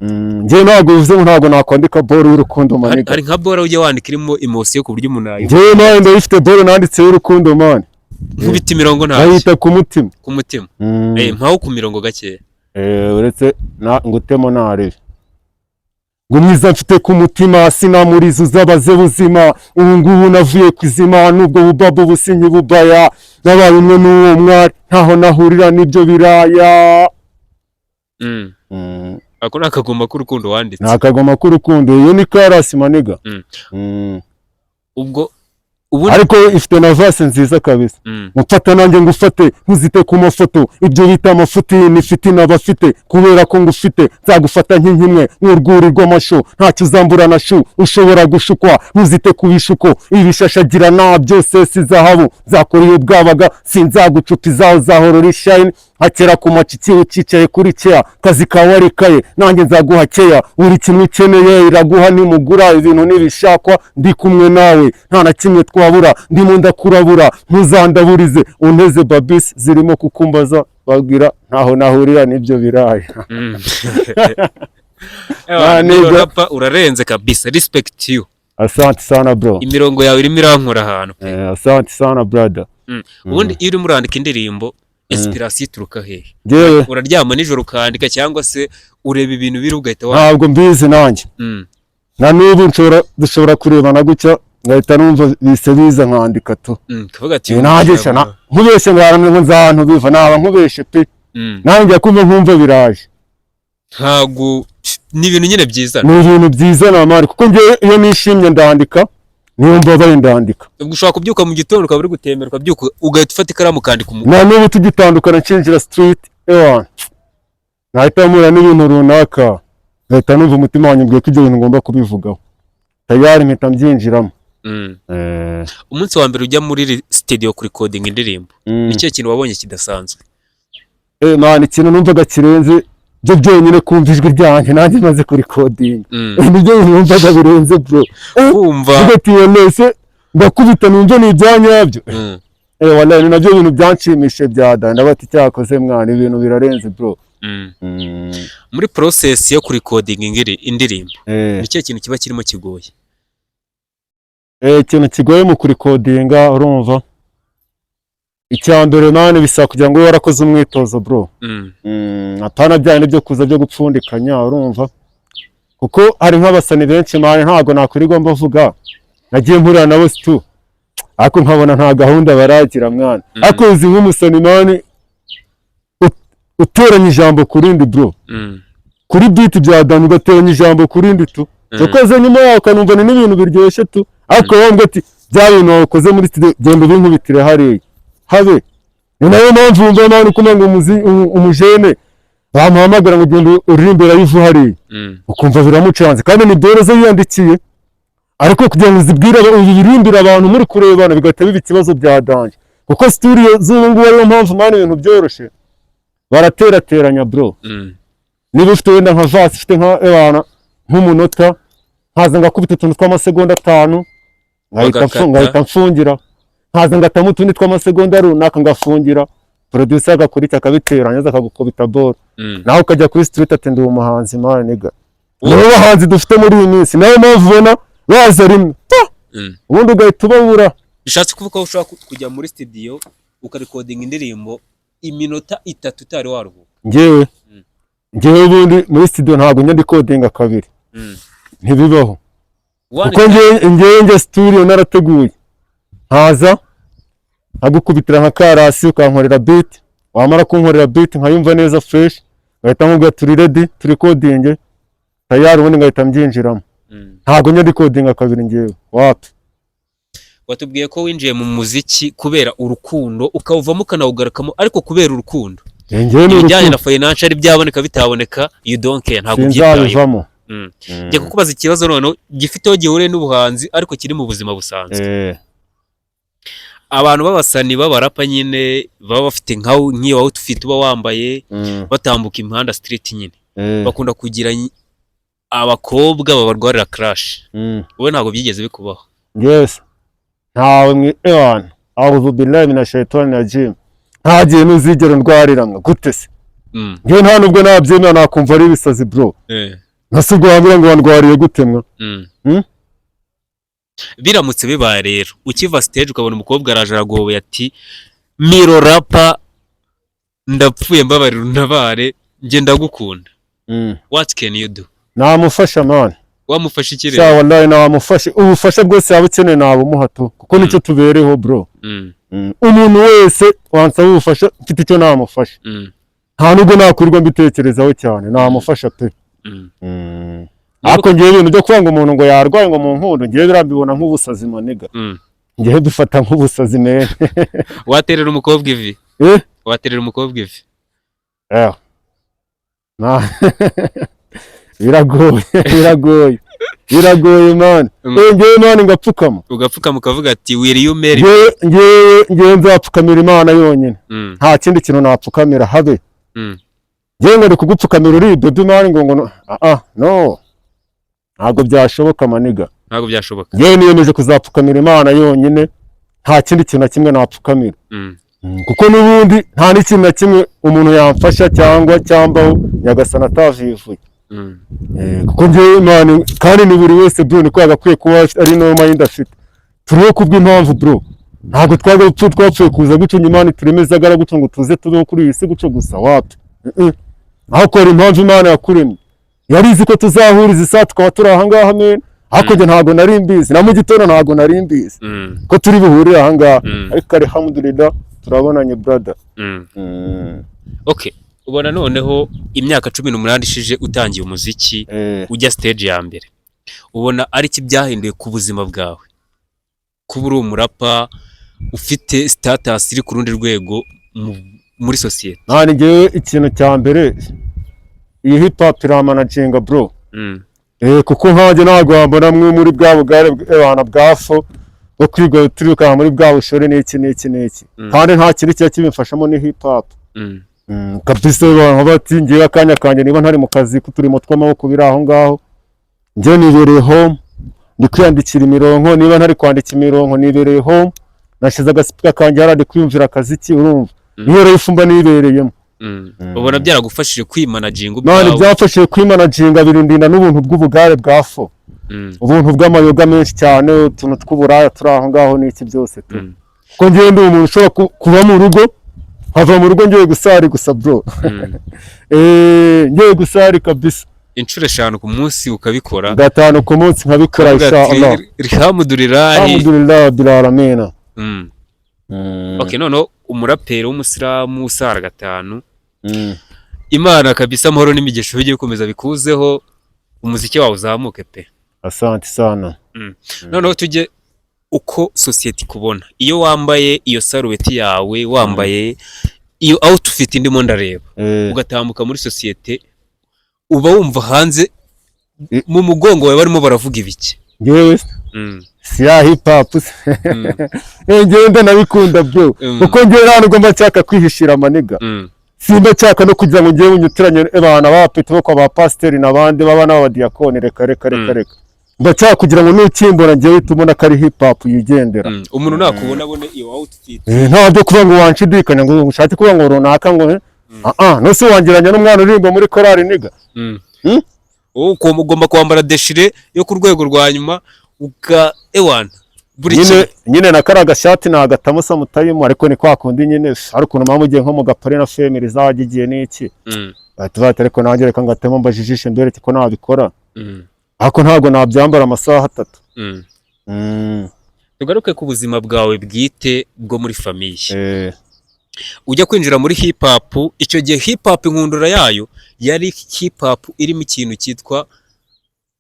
Ngewe ntabwo bivuze ngo ntabwo nakwandika boro y'urukundo, Hari, ma nigga. hari nka bora ujya wandika irimo emotion ku buryo umuntu yayumva? Ngewe nawe ndayifite, boro nanditseho y'urukundo, man. Nkubita imirongo ntacyo. Bayita "Ku mutima". Ku mutima. Mpaho ku mirongo gakeya. Uretse ngutemo narebe ngo mwiza mfite ku mutima, sinamuriza uzabaze buzima. Ubu ngubu navuye kuzima, nubwo bubabo businyi bubaya, nabaye umwe n'uwo mwari, ntaho nahurira n'ibyo biraya. Ako ni akagoma k'urukundo wanditse? Ni akagoma k'urukundo, iyo ni chorus, ma nigga. Ubwo ubundi Ariko ifite na verse nziza kabisa. Mufata nanjye ngufate, ntuzite ku mafoto, ibyo bita amafuti nifite n'abafite. Kubera ko ngufite, nzagufata nk'inkimwe nk'urwuri rw'amashu, ntacyo uzambura na shu. Ushobora gushukwa, ntuzite ku bishuko, ibishashagirana byose si zahabu. Nzakora iyo bwabaga, sinzagucupa izaho, zahorora ishayini hakera ku maciki. Ucicaye kuri keya, kazi kawe ari kaye, nanjye nzaguha keya. Buri kimwe ukeneye iraguha, nimugura ibintu nibishakwa. Ndi kumwe nawe, nta na kimwe twabura. Ndimo ndakurabura, ntuzandaburize unteze babisi zirimo kukumbaza, babwira ntaho nahurira n'ibyo biraya. Ewa, Nigga. rapa urarenze kabisa, respect you. Asante sana, bro. Imirongo yawe irimo irankora ahantu pe. Asante sana, brother. Ubundi iyo urimo urandika indirimbo, inspiration ituruka hehe? Njyewe Uraryama nijoro ukandika, cyangwa se ureba ibintu biri ugahita wa Ntabwo mbizi nanjye. Na n'ubu nshobora dushobora kurebana gutya, ngahita numva bise biza, nkandika tu. Kavuga ati Nanjye sha nkubeshe ngo nzi ahantu biva, naba nkubeshe pe. Nanjye njya kumva nkumva biraje. Ntabwo ni ibintu nyine byiza. Ni ibintu byiza namari, kuko njyewe iyo nishimye ndandika, niyo mbabaye ndandika. Ubwo ushobora kubyuka mu gitondo, ukaba uri gutembera, ukabyuka ugahita ufata ikaramu ukandika Na n'ubu tugitandukana, nshinjira street, ewa, nahita mpura n'ibintu runaka, ngahita numva umutima wanjye umbwiye ko ibyo bintu ngomba kubivugaho, tayari mpita mbyinjiramo. Umunsi wa mbere ujya muri studio kurikodinga indirimbo, ni ikihe kintu wabonye kidasanzwe? Man, ikintu numvaga kirenze byo byonyine, kumva ijwi ryanjye nanjye maze kurikodinga, nibyo bintu numvaga birenze, bro. Kumva Mvuga ati: "Nese ndakubita numve ni ibyanyabyo." Wallahi ni nabyo bintu byanshimishije bya danda, bati: "Cyakoze mwana, ibintu birarenze, bro." Muri process yo kurikodinga indirimbo, ni ikihe kintu kiba kirimo kigoye? Ikintu kigoye mu kurikodinga, urumva, icya mbere, man, bisaba kugira ngo ube warakoze umwitozo, bro. Apana bya bindi byo kuza byo gupfundikanya, urumva, kuko hari nk'abasani benshi, man, ntabwo nakwirirwa mbavuga, nagiye mpurira nabo situ, ariko nkabona nta gahunda baragira, mwana. Ariko uzi nk'umusani, man, uteranya ijambo ku rindi, bro. Kuri beat bya dani, ugateranya ijambo ku rindi tu. Cyokoze nyuma yaho ukanumva ni n'ibintu biryoshye tu, ariko wowe ati bya bintu wakoze muri studio, genda ubinkubitire hariya habe. Ni nayo mpamvu wumva man ukumva ngo umujene bamuhamagara ngo genda uririmbe live hariya, ukumva biramucanze, kandi ni boroze yiyandikiye, ariko kugira ngo uzibwire ubiririmbire abantu muri kurebana, bigahita biba ikibazo bya danger, kuko studio z'ubu ngubu, ariyo mpamvu man ibintu byoroshye, baraterateranya bro. Niba ufite wenda nka verse ifite nka ebana nk'umunota, nkaza ngakubita utuntu tw'amasegonda 5, nkahita Bagakata. Ngahita mfungira, nkaza ngatamo utundi tw'amasegonda runaka ngafungira, producer agakora iki? Akabiteranya, aza akagukubita ball. Nawe ukajya kuri street ati ndi umuhanzi man nigga. Nibo bahanzi dufite muri iyi minsi, nayo mpamvu ubona baza rimwe ta! Ubundi ugahita ubabura. Bishatse kuvuga ko ushobora kujya muri studio ukarecordinga indirimbo iminota 3 utari waruhuka? Njyewe? Mm. Njyewe ubundi muri studio ntabwo njya ndecordinga kabiri. Ntibibaho. One Kuko njyewe njya studio narateguye, nkaza nkagukubitira nka chorus, ukankorera beat, wamara kunkorera beat nkayumva neza fresh, ngahita nkubwira turi ready, turecordinge, tayari, ubundi ngahita mbyinjiramo. Ntabwo njya ndecordinga kabiri njyewe, wapi. Watubwiye ko winjiye mu muziki kubera urukundo, ukawuvamo ukanawugarukamo ariko kubera urukundo. Eh, njyewe ni Ibijyanye urukundo. na financial, byaboneka bitaboneka, you don't care, ntabwo ubyitayeho. Sinzabivamo. Njya kukubaza ikibazo noneho gifite aho gihuriye n'ubuhanzi ariko kiri mu buzima busanzwe. Abantu b'abasani b'abarapa nyine baba bafite nk'iyo outfit uba wambaye, batambuka imihanda street nyine, bakunda kugira abakobwa babarwarira crush. Wowe ntabwo byigeze bikubaho? Yes, ntawe mwi ewana, أعوذ بالله من الشيطان الرجيم, nta gihe uzigera ndwarira mwa gute se? Njyewe nta nubwo nabyemera, nakumva ari ibisazi bro. Ntase ubwo wambwira ngo wandwariye gute mwa? Hmm? Biramutse bibaye rero, ukiva stage ukabona umukobwa araje aragoboye ati "Miro rapa, ndapfuye, mbabarira untabare, njye ndagukunda," what can you do? Namufasha man. Wamufasha iki Sha rero? Wallahi namufasha, ubufasha bwose yaba ukeneye nabumuha tu, kuko nicyo tubereho bro. Umuntu wese wansaba ubufasha mfite icyo namufasha, nta nubwo nakwirirwa mbitekerezaho cyane, namufasha pe. Ariko ngewe ibintu byo kuvuga ngo umuntu ngo yarwaye ngo mu nkundo, ngewe birambibona nk'ubusazi my nigga. Ngewe bifata nk'ubusazi man. Waterera umukobwa ivi? Eh? Waterera umukobwa ivi? Eh. Biragoye, biragoye, biragoye man. Eh, ngewe man ngapfukama. Ugapfukama ukavuga ati "Will you marry me?" Ngewe nzapfukamira Imana yonyine. Nta kindi kintu napfukamira habe. Ngewe ngo ndi kugupfukamira uri baby man, ngo ah ah, no, ntabwo byashoboka my nigga. Ntabwo byashoboka. Ngewe niyemeje kuzapfukamira Imana yonyine, nta kindi kintu na kimwe napfukamira. Kuko n'ubundi nta n'ikintu na kimwe umuntu yamfasha cyangwa cyambaho Nyagasana atavivuye. Eh, kuko ngewe Imana, kandi ni buri wese bro, niko yagakwiye kuba ari no mind afite. Turiho kubw'impamvu bro, ntabwo twapfuye kuza gucunga Imana turemezagara gutyo ngo tuze tubeho kuri iyi si gutyo gusa, wapi. Aho hari impamvu Imana yakuremye, yari izi ko tuzahuriza isaha tukaba turi aha ngaha man, ariko njye ntabwo nari mbizi, na mu gitondo ntabwo nari mbizi ko turi buhurire aha ngaha. Ariko alhamdulillah turabonanye brother. Okay, ubona noneho imyaka 18 ishije utangiye umuziki, ujya stage ya mbere, ubona ari iki byahinduye ku buzima bwawe kuba uri umurapa ufite status iri ku rundi rwego muri sosiyete? Nta, ngewe ikintu cya mbere, iyi hip hop iramanaginga bro. Eh, kuko nkanjye ntabwo wambona mwe muri bwa bugare bwana bwa fo bwo kwiga turirukanka muri bwa bushore n'iki n'iki n'iki. Kandi nta kintu kiba kibimfashamo, ni hip hop. Kabisa abantu bati ngewe akanya kanjye niba ntari mu kazi k'uturimo tw'amaboko biri aho ngaho, njyewe nibereye home ndi kwiyandikira imirongo, niba ntari kwandika imirongo nibereye home nashize agasipika kanjye hariya ndi kwiyumvira akaziki, urumva niyo life mba nibereyemo. Ubona byaragufashije kwimanaginga None ubwawe? Byamfashije kwimanaginga, birindinda n'ubuntu bw'ubugare bwa fo, ubuntu bw'amayoga menshi cyane, utuntu tw'uburaya turi aho ngaho n'iki byose tu. Kuko ngewe ndi umuntu ushobora kuba mu rugo, nkava mu rugo ngiye gusari gusa bro. Eh, ngiye gusari kabisa. Inshuro 5 ku munsi ukabikora? 5 ku munsi nkabikora. Ukavuga ati, inshallah. Alhamdulillah. Alhamdulillah rabbil alamin. Okay, noneho umuraperi w'umusilamu usara 5. Imana kabisa, amahoro n'imigisha bijye bikomeza bikuzeho, umuziki wawe uzamuke pe. Asante sana. Noneho tujye uko sosiyete ikubona iyo wambaye iyo sarubeti yawe, wambaye iyo outfit ndimo ndareba, ugatambuka muri sosiyete, uba wumva hanze mu mugongo wawe barimo baravuga ibiki? Ngewe si ya hip hop se? Ngewe ndanabikunda byo, kuko ngewe nta nubwo mba nshaka kwihishira, ma nigga. Simba nshaka no kugira ngo ngewe unyutiranye abantu b'abapeti bo kwa ba pasiteri n'abandi baba n'abadiyakoni. Reka, reka, reka. Reka, mba nshaka kugira ngo nukimbona ngewe uhite ubona ko ari hip hop yigendera. Umuntu nakubona abone iyo outfit. Nta byo kuvuga ngo wanshidikanya, ngo ushake kuvuga ngo runaka ngo ah ah, nose wangiranya n'umwana uririmba muri korali, nigga? Wowe ugomba kwambara déchiré yo ku rwego rwa nyuma, uka ewana buri Nyine kimwe. Nyine na kariya gashati nagatamo sometime, ariko ni kwa kundi nyine hari ukuntu mpamvu ugiye nko mu gapari na family zajya igiye n'iki, bahita bati: "Ariko nanjye reka ngatemo mbajijishe mbereke ko nabikora." Ariko ntabwo nabyambara amasaha 3. Tugaruke ku buzima bwawe bwite bwo muri famille. Ujya kwinjira muri hip hop, icyo gihe hip hop inkundura yayo yari hip hop irimo ikintu cyitwa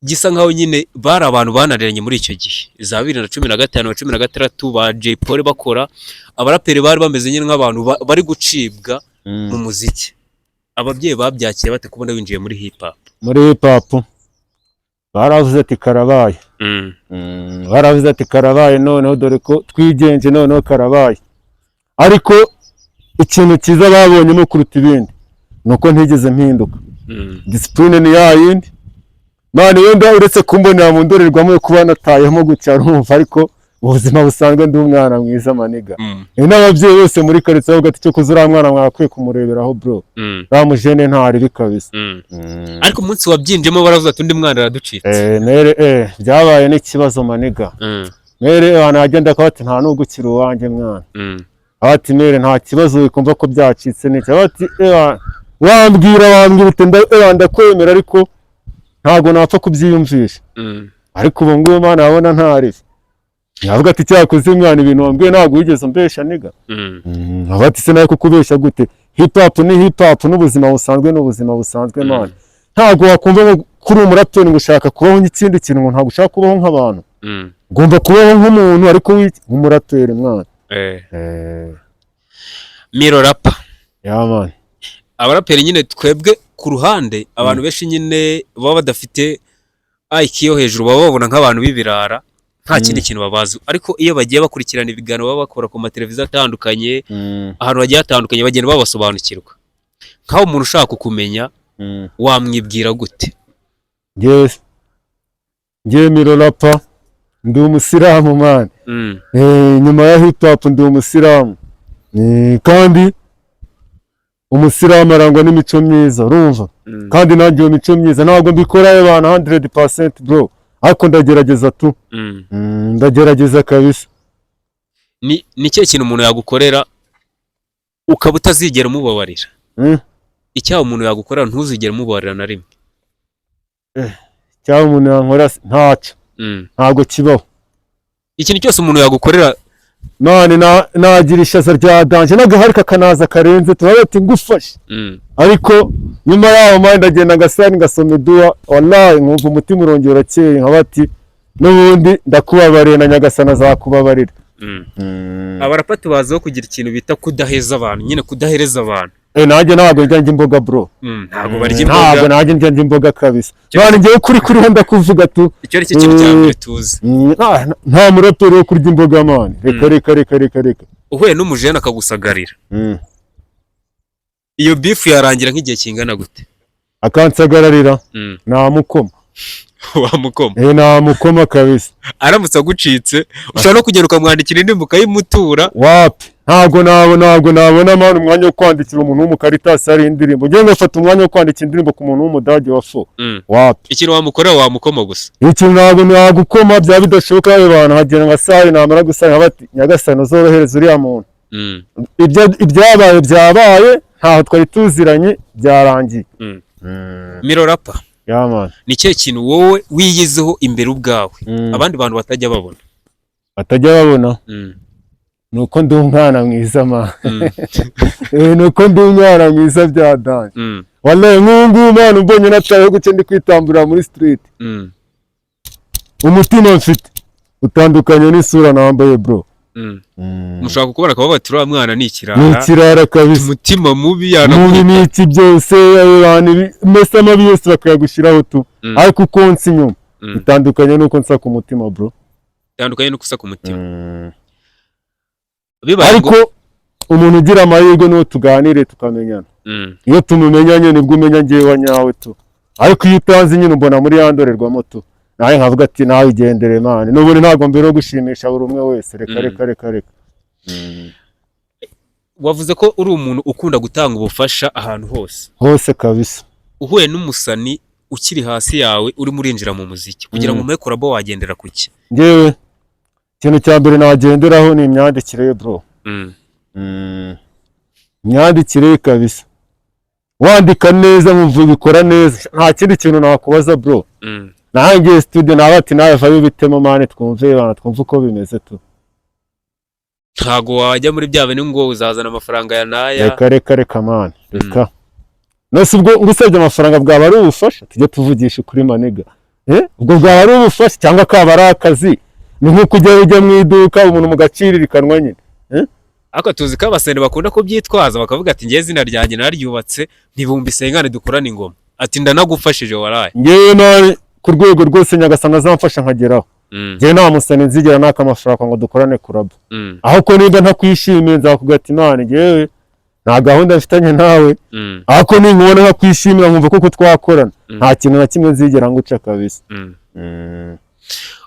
gisa nkaho nyine bari abantu bananiranye muri icyo gihe za 2015 na 16, ba Jay Polly bakora, abaraperi bari bameze nyine nk'abantu bari gucibwa mu muziki. Ababyeyi babyakiye bate kubona winjiye muri hip hop? Muri hip hop baravuze ati: "Karabaye." Baravuze ati: "Karabaye noneho, dore ko twigenje, noneho karabaye." Ariko ikintu cyiza babonyemo kuruta ibindi ni uko ntigeze mpinduka. Discipline ni ya yindi, man. Wenda uretse kumbonera mu ndorerwamo yo kuba natayemo gutya, urumva, ariko mu buzima busanzwe ndi umwana mwiza, ma nigga. N'ababyeyi bose muri karitsiye bavuga ati: "Cyo kuza uriya mwana mwakwiye kumureberaho, bro." Uriya mujene ntaribi kabisa. Ariko umunsi wabyinjemo baravuga ati: "Undi mwana araducitse." Mère byabaye n'ikibazo, ma nigga. Mère abantu yagenda akaba ati: "Nta nubwo ukiri uwanjye, mwana." Ati: "Mère, nta kibazo, wikumva ko byacitse n'iki." Ati: "Wambwira uti ndakwemera, ariko ntabwo napfa kubyiyumvisha." Ariko ubu ngubu, mwana, wabona ntaribi, yavuga ati: "Cyakoze mwana, ibintu wambwiye ntabwo wigeze umbesha, nigga." Avuga ati: "Se nawe kukubeshya gute? Hip hop ni hip hop, n'ubuzima busanzwe ni ubuzima busanzwe." Man, ntabwo wakumva ngo kuri umuraperi ngo ushaka kubaho nk'ikindi kintu, ngo ntabwo ushaka kubaho nk'abantu. Ugomba kubaho nk'umuntu, ariko nk'umuraperi, mwana. Miro Rapa. Yeah, man. Abaraperi nyine twebwe ku ruhande, abantu benshi nyine baba badafite IQ yo hejuru baba babona nk'abantu b'ibirara, nta kindi kintu babazi. Ariko iyo bagiye bakurikirana ibiganiro baba bakora ku mateleviziyo atandukanye, ahantu hagiye hatandukanye, bagenda babasobanukirwa. Nk'aho umuntu ushaka kukumenya, wamwibwira gute? Ngewe Miro Rapa ndi umusilamu, man. Nyuma ya hip hop ndi umusilamu. Kandi umusilamu arangwa n'imico myiza, urumva? Kandi nanjye iyo mico myiza ntabwo mbikora abantu 100%, bro, ariko ndagerageza tu. Ndagerageza kabisa. Ni ikihe kintu umuntu yagukorera ukaba utazigera umubabarira? Icyaha umuntu yagukorera ntuzigere umubabarira na rimwe? Cyangwa umuntu yankora ntacyo. Ntabwo kibaho. Ikintu cyose umuntu yagukorera. None nagira ishaza rya danger n'agahari kakanaza karenze, turabe ati ngufashe. Ariko nyuma yaho, man, ndagenda ngasani ngasoma iduwa, wallahi nkumva umutima urongera urakeye, nkaba ati: "N'ubundi ndakubabariye na Nyagasani azakubabarira." Abarapa tubaziho kugira ikintu bita kudaheza abantu nyine, kudahereza abantu. Nanjye ntabwo njya ndya imboga, bro. Ntabwo barya Ntabwo imboga. nanjye njya ndya imboga kabisa. None ngewe kuri kuriho ndakuvuga tu. Icyo ari cyo kintu cya mbere tuzi. Nta muraperi wo kurya imboga, man, reka. Reka, reka, reka, reka. Uhuye n'umujene akagusagarira, iyo beef yarangira nk'igihe kingana gute? Akansagararira, namukoma. Wamukoma? Namukoma kabisa. Aramutse agucitse, ushobora no kugenda ukamwandikira indirimbo ukayimutura? Wapi, ntabwo nabona, man, umwanya wo kwandikira umuntu w'umukaritasi ari indirimbo. Ngewe ngafata umwanya wo kwandika indirimbo ku muntu w'umudage wa fo? Wapi. Ikintu wamukorera, wamukoma gusa? Ikintu ntabwo nagukoma, byaba bidashoboka. Abantu hagera nka saa namara gusanga bati: "Nyagasani, uzorohereza uriya muntu." Ibyabaye byabaye, ntaho twari tuziranye, byarangiye. Miro Rapa. Yeah, man. Ni ikihe kintu wowe wiyiziho imbere ubwawe abandi bantu batajya babona? Batajya babona? Ni uko ndi umwana mwiza, ma. Ni uko ndi umwana mwiza bya danger. Wallahi, nk'ubu ngubu, man, umbonye natayeho guce ndi kwitambura muri street, umutima mfite utandukanye n'isura nambaye, bro. Mushobora kukubona akavuga bati: "Uriya mwana ni Ni ikirara." Ikirara kabisa. Umutima mubi. Mubi. Yanakubita. N'iki byose, abantu mbese amabi yose bakayagushyiraho tu. Ariko uko nsa inyuma bitandukanye n'uko nsa ku mutima, bro. Bitandukanye no kusa ku mutima. Bibaye Ariko umuntu ugira amahirwe n'uwo tuganire tukamenyana. Iyo tumumenyanye nibwo umenya ngewe wa nyawe tu. Ariko iyo utanzi nyine, umbona muri ya ndorerwamo tu, nawe nkavuga ati: "Nawe igendere, man." N'ubundi ntabwo mbere yo gushimisha buri umwe wese, reka. Reka, reka, reka. Wavuze ko uri umuntu ukunda gutanga ubufasha ahantu hose. Hose kabisa. Uhuye n'umusani ukiri hasi yawe, urimo urinjira mu muziki, kugira ngo umuhe collabo, wagendera ku ki? Ngewe ikintu cya mbere nagenderaho ni imyandikire ye, bro. Imyandikire ye kabisa. Wandika neza, nkumva ubikora neza, nta kindi kintu nakubaza, bro. Nanjye studio nawe ati: "Nawe vayo ubitemo, man, twumve bana, twumve uko bimeze tu." Ntago wajya muri bya bintu ngo uzazana amafaranga ya naya. Reka, reka, reka, man, reka. Nose ubwo ngusabye amafaranga bwaba ari ubufasha? Tujye tuvugisha ukuri, my nigga. Eh, ubwo bwaba ari ubufasha cyangwa kaba ari akazi? Ni nk'uko ujya mu iduka, umuntu mugaciririkanwa nyine. Ariko tuzi ko abaseni bakunda kubyitwaza, bakavuga ati: "Ngewe izina ryanjye naryubatse, ntibumbi sengane dukorane ingoma," ati: "Ndanagufashije waraye." Ngewe nawe ku rwego rwose Nyagasani azamfasha nkageraho, ngewe nta musani nzigera naka amafaranga ngo dukorane collabo. Aho ko niba ntakwishimiye, nzakubwira ati: "Imana, ngewe nta gahunda mfitanye nawe." Ariko ninkubona nkakwishimira, nkumva koko twakorana, nta kintu na kimwe nzigera nguca kabisa.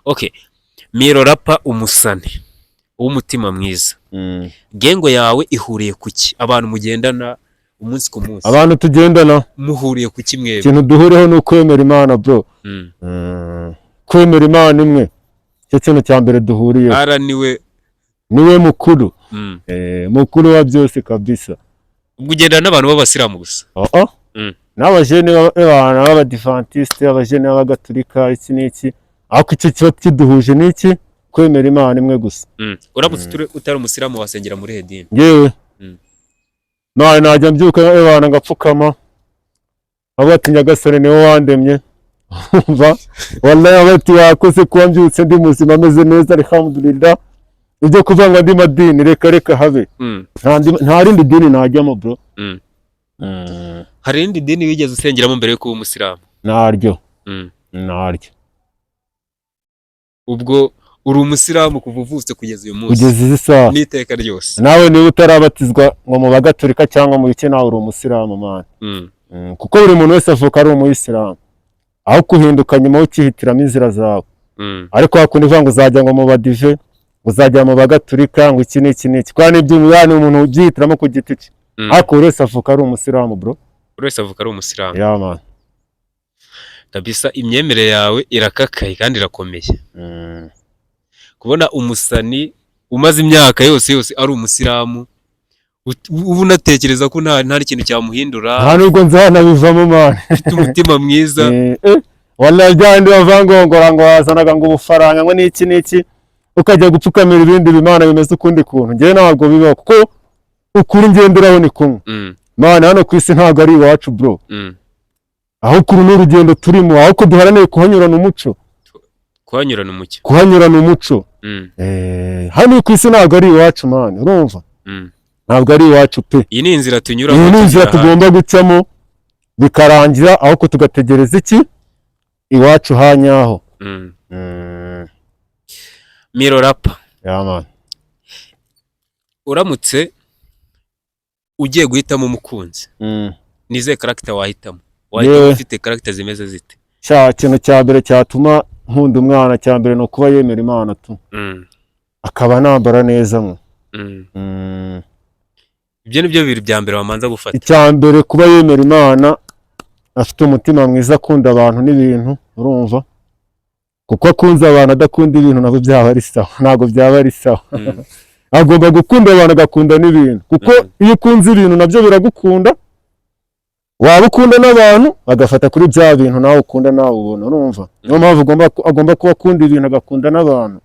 Okay, Miro Rapa, umusani w'umutima mwiza, gang yawe ihuriye ku ki? Abantu mugendana umunsi ku munsi. Abantu tugendana Muhuriye ku ki mwebwe? Ikintu duhuriyeho ni ukwemera Imana, bro. Kwemera Imana imwe, icyo kintu cya mbere duhuriyeho. Ara niwe. Niwe mukuru. Mukuru wa byose kabisa. Ubwo ugendana n'abantu b'abasilamu gusa? Oh, oh. N'abajene b'abadivantisite, abajene b'abagatulika, iki n'iki, ariko icyo kiba kiduhuje ni iki? Kwemera Imana imwe gusa. Uramutse utari umusilamu, wasengera muri hedini? Ngewe nawe najya mbyuka ebana ngapfukama, avuga ati: "Nyagasani, niwe wandemye." Umva, wallahi, avuga ati: "Wakoze kuba mbyutse ndi muzima, ameze neza, alhamdulillah." Ibyo kuvuga ngo andi madini, reka, reka, habe. Nta rindi dini najyamo, bro. Hari irindi dini wigeze usengeramo mbere yo kuba umusilamu? Naryo. Naryo. Ubwo uri umusilamu kuva uvutse kugeza uyu munsi? Kugeza izi saha. N'iteka ryose. Nawe niba utarabatizwa ngo mu bagatolika cyangwa mu bike, nawe uri umusilamu, man. Kuko buri muntu wese avuka ari umuyisilamu, aho kuhinduka nyuma ukihitiramo inzira zawe. Ariko hakunda uvuga ngo uzajya ngo mu badive, ngo uzajya mu bagatulika, ngo iki n'iki n'iki, kandi n'ibyo ni umuntu ubyihitiramo ku giti cye. Ariko buri wese avuka ari umusilamu, bro. Buri wese avuka ari umusilamu. Yeah, man. Kabisa, imyemerere yawe irakakaye kandi irakomeye. Kubona umusani umaze imyaka yose yose ari umusilamu, uba unatekereza ko nta n'ikintu cyamuhindura. Nta nubwo nzanabivamo, man. Ufite umutima mwiza. Wallahi, byandi bavangongora ngo wazanaga ngo ubufaranga, ngo n'iki n'iki, ukajya gupfukamira ibindi bimana bimeze ukundi kuntu, njyewe ntabwo bibaho, kuko ukuri ngenderaho ni kumwe. Man, hano ku isi ntabwo ari iwacu, bro. Aho kuri ni urugendo turimo, ahubwo duharanire kuhanyurana umuco. Kuhanyurana umucyo. Kuhanyurana umuco. Hano ku isi ntabwo ari iwacu, man, urumva? Ntabwo ari iwacu pe. Iyi ni inzira tunyuramo Iyi ni inzira tugera ahandi. tugomba gucamo bikarangira, ahubwo tugategereza iki? Iwacu hanyaho. Miro Rapa, Yeah, man. uramutse ugiye guhitamo umukunzi, ni izihe character wahitamo? Wahitamo ufite character zimeze zite? Cya kintu cya mbere cyatuma nkunda umwana, cya mbere ni ukuba yemera Imana tu, akaba anambara neza mwe. Ibyo ni byo bibiri bya mbere wamanza gufata. Icya mbere kuba yemera Imana, afite umutima mwiza, akunda abantu n'ibintu, urumva? Kuko akunze abantu adakunda ibintu nabwo byaba ari sawa? Ntabwo byaba ari sawa. Agomba gukunda abantu, agakunda n'ibintu, kuko iyo ukunze ibintu nabyo biragukunda, waba ukunda n'abantu bagafata kuri bya bintu nawe ukunda, nawe ubona, urumva? Niyo mpamvu agomba kuba akunda ibintu, agakunda n'abantu.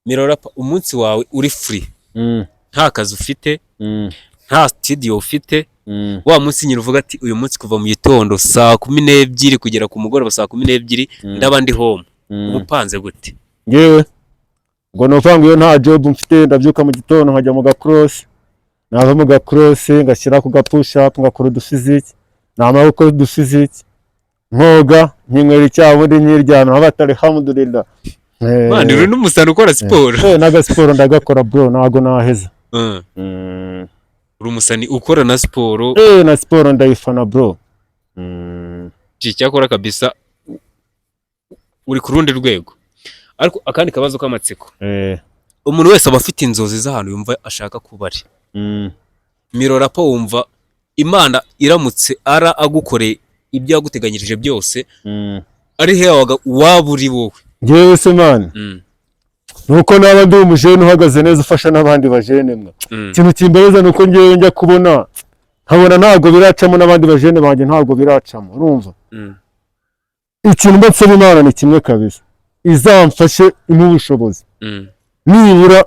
Miro Rapa, umunsi wawe uri free, nta kazi ufite, nta studio ufite. Wa munsi nyine uvuga ati: "Uyu munsi kuva mu gitondo saa 12 kugera ku mugoroba saa 12 ndaba ndi home." Uba upanze gute? Ngewe ngo ni ukuvuga ngo iyo nta job mfite, ndabyuka mu gitondo nkajya mu gakorosi, nava mu gakorosi ngashyira ku gapush up, ngakora udufiziki, namara gukora udufiziki nkoga, nkinywera icyayi, ubundi nkiryama, nkaba ati alhamdulillah. Man, uri n'umusani ukora siporo. N'agasiporo ndagakora bro, ntago naheza. Uri umusani ukora na siporo. Na siporo ndayifana bro. Icyakora kabisa uri ku rundi rwego. Ariko akandi kabazo k'amatsiko: umuntu wese aba afite inzozi z'ahantu yumva ashaka kuba ari. Miro Rapper, wumva Imana iramutse ara agukoreye ibyo yaguteganyirije byose, ari he waba uri wowe? Ngewe se man, nuko naba ndi umujene uhagaze neza, ufasha n'abandi bajene mwa. Ikintu kimbabaza ni uko ngewe njya kubona nkabona ntabwo biracamo, n'abandi bajene banjye ntabwo biracamo, urumva? Ikintu mba nsaba Imana ni kimwe kabisa: izamfashe, impe ubushobozi, nibura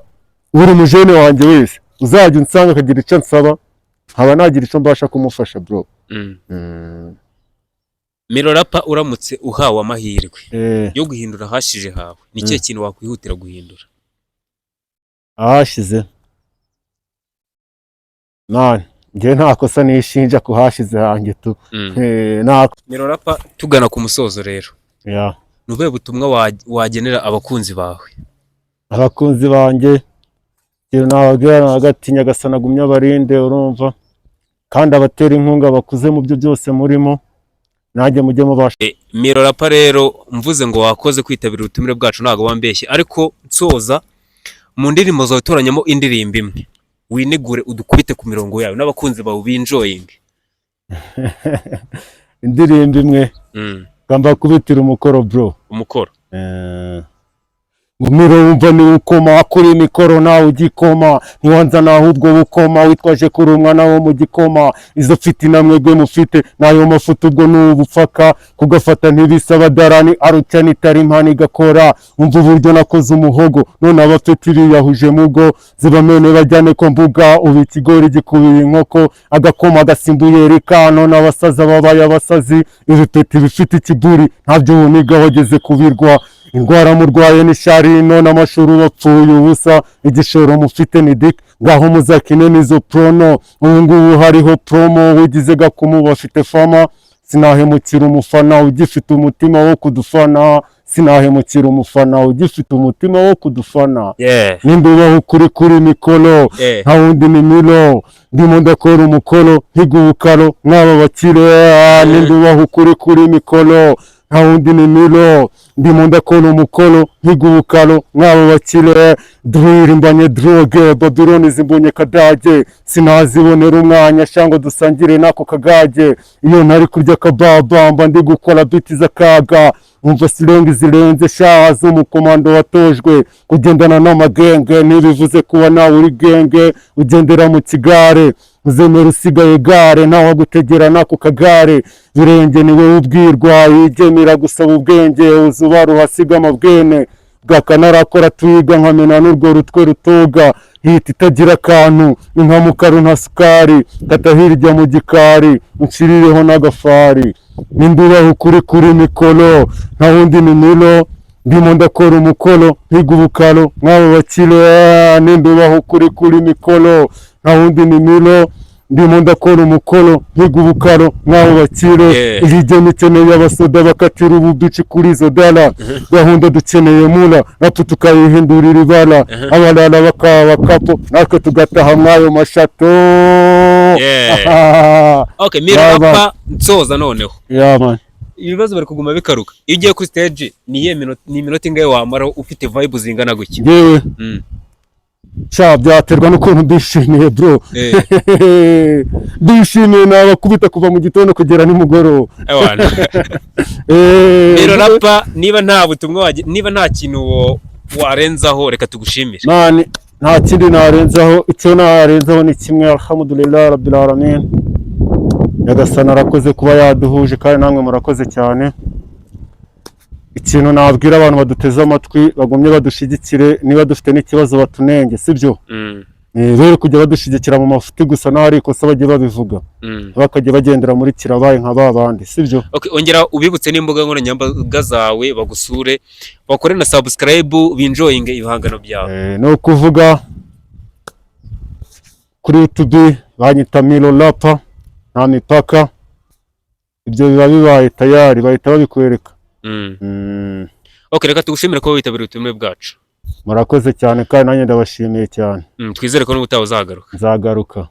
buri mujene wanjye wese uzajya unsanga akagira icyo ansaba, nkaba nagira icyo mbasha kumufasha bro. Miro Rapper, uramutse uhawe amahirwe yo guhindura ahashije hawe, ni ikihe kintu wakwihutira guhindura? Ahashize man, njye nta kosa nishinja ku hashize hanjye tu. Nta Miro Rapper, tugana ku musozo rero, ni ubuhe butumwa wagenera abakunzi bawe? Abakunzi banjye, ikintu nababwira ni hagati: Nyagasani agumye abarinde, urumva? Kandi abatera inkunga bakuze mu byo byose murimo, nanjye mujye mubasha. Miro Rapper rero, mvuze ngo wakoze kwitabira ubutumire bwacu, ntabwo wambeshye. Ariko nsoza, mu ndirimbo zawe toranyamo indirimbo imwe winegure, udukubite ku mirongo yawe n'abakunzi bawe binjoyinge. Indirimbo imwe? Ngamba kubitira umukoro bro. Umukoro. Miro wumva ni ukoma kuri mikoro, nawe ugikoma ntiwanza naho ubwo bukoma witwaje kuri umwana wo mu gikoma. Izo fitina mwebwe mufite nayo mafuta, ubwo ni ubupfaka kugafata ntibisaba darani arucya nitari impano igakora. Umva uburyo nakoze umuhogo, none abafite iriyahuje mugo zibamene bajyane ko mbuga. Ubu ikigori gikubiye inkoko, agakoma gasimbuye reka, none abasaza babaye abasazi, ibipeti bifite ikiburi ntabyo ubuniga wageze kubirwa. Indwara murwaye ni shari, none amashuri bapfuye ubusa, igishoro mufite ni dik, ngaho muzakine n'izo prono. Ubu ngubu hariho promo, wigize gakumu bafite fama. Sinahemukira umufana ugifite umutima wo kudufana, sinahemukira umufana ugifite umutima wo kudufana. Nimba ubaho ukuri kuri mikoro, nta wundi ni Miro, ndimo ndakora umukoro nkiga ubukaro mwaba bakire. Nimba ubaho ukuri kuri mikoro, nta wundi ni Miro, ndimo ndakora umukoro nkiga ubukaro mwaba bakire. Drill mbanye drogue, Babylon zimbonye kadage, sinazibonera umwanya cyangwa dusangire n'ako kagage. Iyo ntari kurya kababa mba ndi gukora beat z'akaga. Umva sirenga zirenze sha z'umukomando watojwe kugendana n'amagenge, ntibivuze kuba nawe uri genge. Ugendera mu kigare uzemera usigaye gare, ntawe agutegera n'ako kagare. Birenge ni wowe ubwirwa, yigemera gusaba ubwenge, uzuba ruhasiga amabwene bwakanarakora twiga nkamena n'urwo rutwe rutoga. Hita itagira akantu ni nka mukaru, nta sukari, kata hirya mu gikari uncirireho n'agafari. Nimba ukuri kuri mikoro, nta wundi ni Miro, ndimo ndakora umukoro nkiga ubukaro mw'abo bakire. Nimba ukuri kuri mikoro, nta wundi ni Miro, ndimo ndakora umukoro nkiga ubukaro mw'abo bakire. Iyi gemu ikeneye abasoda bakatira ububici kuri izo dala. Gahunda dukeneye mura natwe tukayihindurira ibara, abarara bakaba bakapo, natwe tugataha mw'ayo mashato. Okay, Miro Yeah, man. Rapper, nsoza noneho. Yeah, man. Ibibazo bari kuguma bikaruka. Iyo ugiye kuri stage, ni iyihe minota, ni iminota ingahe wamara ufite vibe zingana gutya? Ngewe, sha byaterwa n'ukuntu ndishimiye bro. Ndishimiye nabakubita kuva mu gitondo kugera nimugoroba. Ewana. Miro Rapper, niba nta butumwa niba nta kintu warenzaho, reka tugushimire. Man, nta kindi narenzaho. Icyo narenzaho ni kimwe: alhamdulillah rabbil alamin, Nyagasani arakoze kuba yaduhuje, kandi namwe murakoze cyane. Ikintu nabwira abantu baduteze amatwi, bagumye badushyigikire, niba dufite n'ikibazo batunenge, sibyo? Rero kujya badushyigikira mu mafuti gusa n'aho ari ikosa bajye babivuga, bakajya bagendera muri kirabaye nka ba bandi, sibyo? Okay, ongera ubibutse n'imbuga nkoranyambaga zawe, bagusure, bakore na subscribe, binjoyinge ibihangano byawe. Ni ukuvuga kuri YouTube banyita Milo Rapa nta mipaka. Ibyo biba bibaye tayari, bahita babikwereka. Okay, reka tugushimire kuba witabiriye ubutumire bwacu. Murakoze cyane, kandi nanjye ndabashimiye cyane. Twizere ko n'ubutaha uzagaruka. Nzagaruka.